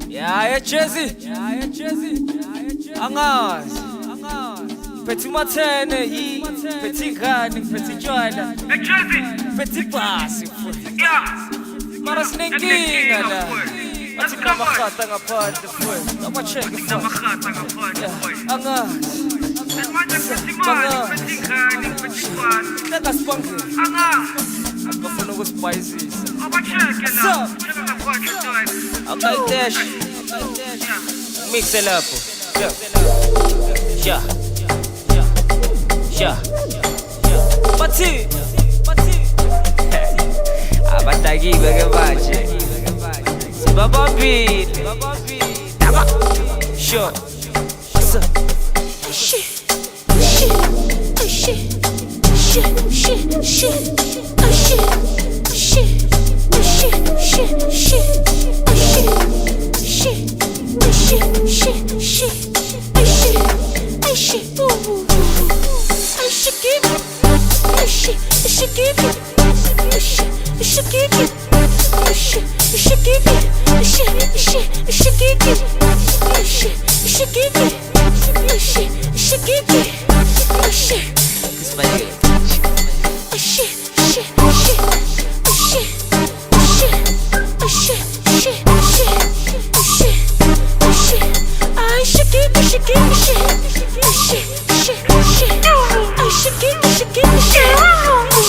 Ya Jesse, ya Jesse. Angazi, angazi. Phethe umathene yi, phethe ingane, phethe itshwala, phethe ibhasi mfowethu. Mara sinenkinga la. Bathi kunamahata ngaphandle mfowethu. Abacheke mfowethu. Yeah, angazi. Hleka sibangele. Bafuna ukusibhayisisa. So, akayitesh. Mixe lapho. Yeah. Yeah. Yeah. Bathi, bathi. Abadakiwe ke manje. Sibabambile. Daba. Sure. So, Shit, shit, shit, shit, shit, shit, shit, shit, shit, shit, shit, shit, shit, shit, shit, shit, shit, ooh, shit, give it, shit, shit, give it, shit, shit, give it, shit, shit, give it, shit, shit, shit, give it, shit, shit, give it, shit, shit, give it, shit. Kusibangele. Shit, shit, shit, shit, shit, shit, shit, shit, shit, shit. I should give it, should give it, shit, shit, shit, shit. I should give it, should give it, shit,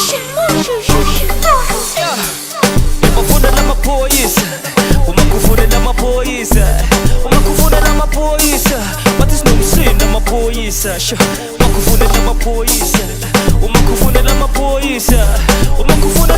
shit, shit, shit, shit. Bafuna lamaphoyisa, uma kufuna lamaphoyisa, uma kufuna lamaphoyisa, bathi sinomsindo amaphoyisa. Sho, uma kufuna lamaphoyisa, uma kufuna lamaphoyisa, uma kufuna.